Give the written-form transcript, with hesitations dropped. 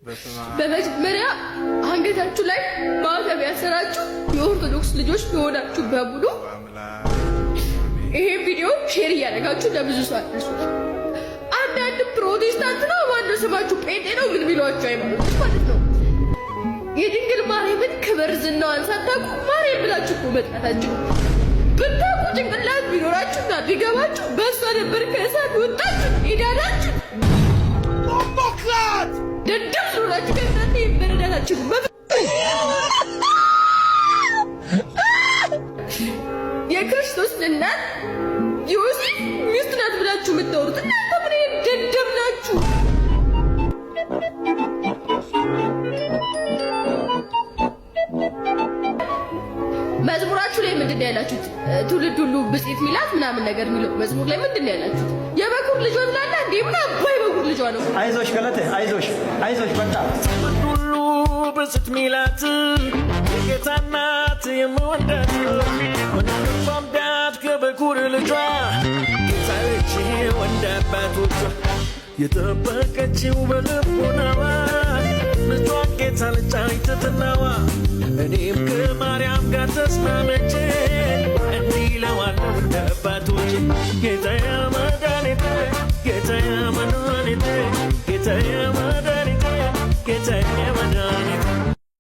በመጀመሪያ አንገታችሁ ላይ ማተብ ያሰራችሁ የኦርቶዶክስ ልጆች የሆናችሁ በሙሉ ይሄን ቪዲዮ share እያደረጋችሁ ለብዙ ሰው አድርሱት። አንዳንድ ፕሮቴስታንት ነው ማነው ስማችሁ ጴንጤ ነው ምን ቢሏችሁ ሃይማኖቶች ማለት ነው የድንግል ማርያምን ክብር ዝናዋን ሳታውቁ ማርያም ብላችሁ እኮ መጥራታችሁ ብታውቁ ጭንቅላት ቢኖራችሁና ቢገባችሁ በእሷ ነበር ከእሳት ወጣችሁ ሄዳላችሁ። ደደብ ስለሆናችሁ ከእናንተ መረዳታችሁ የክርስቶስ እናት ዮሴፍ ሚስት ናት ብላችሁ የምታወሩት እናንተ ምን ደደብ ናችሁ? መዝሙራችሁ ላይ ምንድን ነው ያላችሁት? ትውልድ ሁሉ ብፅዕት ሚላት ምናምን ነገር የሚለው መዝሙር ላይ ምንድን ነው ያላችሁት? የበኩር ልጇ ትላለህ እንዴ? ምን አባ የበኩር ልጇ ነው? አይዞሽ ገለቴ፣ አይዞሽ፣ አይዞሽ በቃ። ትውልድ ሁሉ ብፅዕት ሚላት የጌታ እናት የምወዳት ምናልባት ከበኩር ልጇ ጌታች ወንድ አባቶቿ የጠበቀችው በልቦናዋ ልጇን ጌታ ልጫኝ ትትናዋ እኔም ከማርያም ጋር ተስማምቼ እንዲህ እለዋለሁ እንደ አባቶቼ ጌታዬ መድኃኒቴ፣ ጌታዬ መድኃኒቴ፣ ጌታዬ።